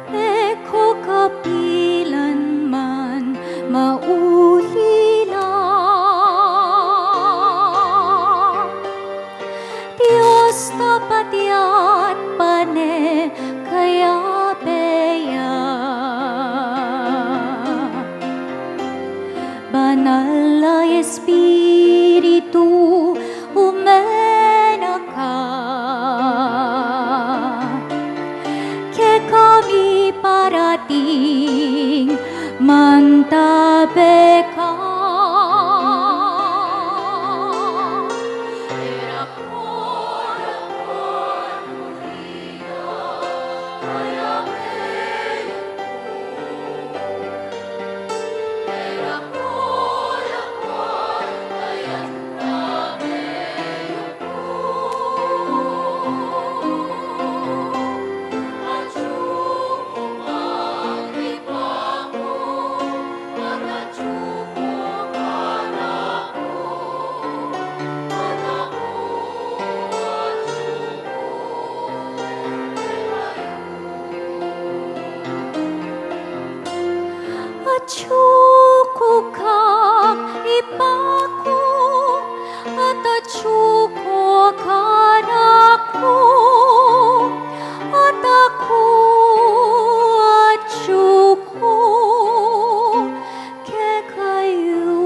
E ku kapilan man maulila, Dios tapat ya't pane kayabe ya. Banal a Espiritu, ume na ka kekami, parating mantabe ka. Atyu ku kang Ibpa ku, at atyu ku kanaku, at aku atyu ku kekayu.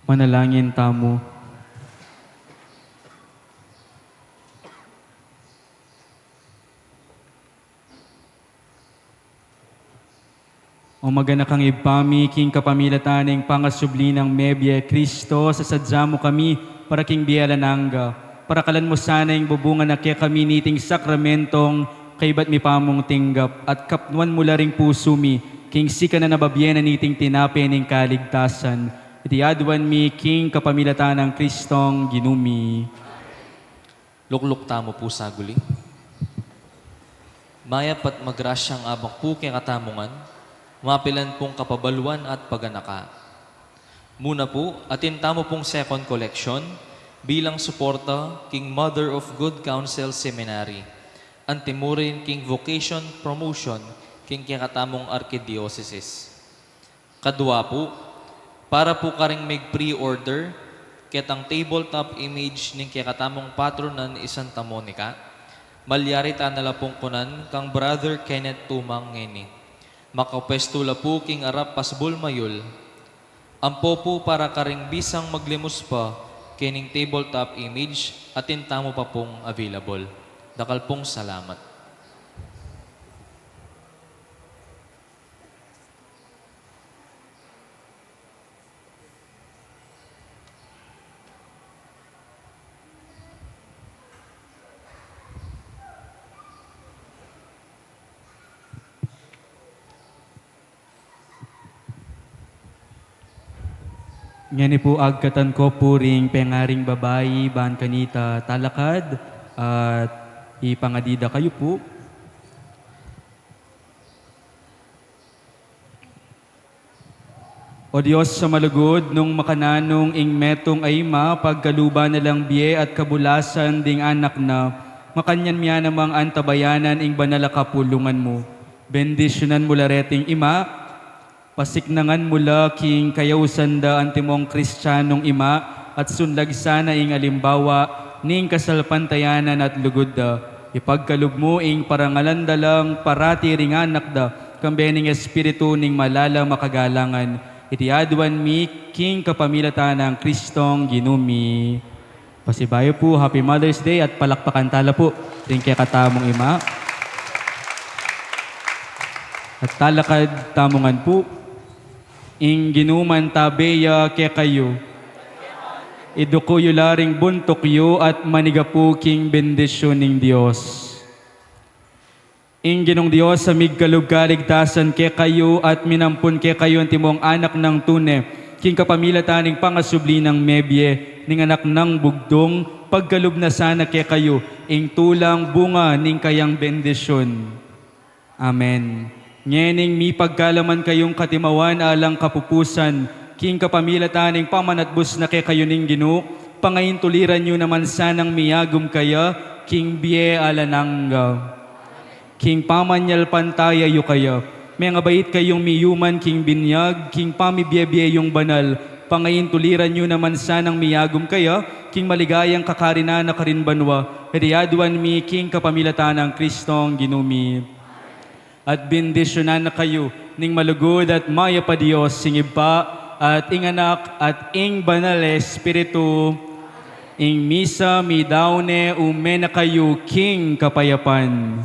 Manalangin tamu. O maganakang Ibpa mi, king kapamilatan ning pangasubli nang mebie Kristo, sasadya mu kami para king bie alang angga. Parakalan mu sana ing bubungan na kekami niting sakramentong kaybat mi pamung tinggap, at kapnuan mu la ring pusu mi king sikanan a babie na niting tinape ning kaligtasan. Iti aduan mi king kapamilatan nang Kristong Ginu mi. Lukluk tamu pu saguli. Mayap at magrasyang abak pu kekatamu ngan, mapilan pung kapabaluan at paganaka. Muna pu, atin tamu pung second collection bilang suporta king Mother of Good Counsel Seminary, antimurin king vocation promotion king kekatamung arkidiosesis. Kadua pu, para pu karing mig-pre-order ketang tabletop image ning kekatamung patronan i Santa Monica, malyari ta na la pung kunan kang Brother Kenneth Tumang ngeni. Makapwestu la pu king arap pasbul mayul. Ampo pu para karing bisang maglimus pa kening tabletop image, atin tamu pa pung available. Dakal pung salamat. Ngeni pu, agkatan ko pu ring pengaring babai ban kanita talakad at ipangadi da kayu pu. O Dios a malugud, nung makananu ing metung a ima pagkaluban na lang bie at kabulasan ding anak na, makanyan mia namang antabayanan ing banal a kapulungan mu. Bendisyunan mu la reting ima, pasiknangan mu la king kayausan da antimong Kristianung ima, at sunlag sana ing alimbawa ning kasalpantayanan at lugud da. Ipagkalub mu ing parangalan da lang parati ring anak da, kambe ning espiritu ning malalam a kagalangan. Iti aduan mi king kapamilatan nang Kristong Ginu mi. Pasibayu pu, Happy Mother's Day at palakpakan tala pu ring kekatamung ima. At talakad tamu ngan pu. Ing Ginu mantabe ya kekayu. Iduku yu la ring buntuk yu at manigapu king bendisyun ning Dios. Ing Ginung Dios a migkalub kaligtasan kekayu at minampun kekayu antimong anak nang tune, king kapamilatan ning pangasubli nang mebie ning anak nang bugtung, pagkalub na sana kekayu ing tulang bunga ning kayang bendisyun. Amen. Ngening mipagkalaman kayung katimawan alang kapupusan, king kapamilatan ning pamanatbus na kekayu ning Ginu, pangaintuliran yu naman sanang miyagum kaya king bie alang angga. King pamanyalpantaya yu kaya, mengabait kayung miyuman king binyag, king pamibiebie yung banal, pangaintuliran yu naman sanang miyagum kaya king maligayang kakarinan na karin banua, iti aduan mi king kapamilatan nang Kristong Ginu mi. At bendisyunan na kayu ning malugud at mayap a Dios, ing Ibpa, at ing Anak, at ing Banal a Espiritu. Ing misa midaun ne, ume na kayu king kapayapan.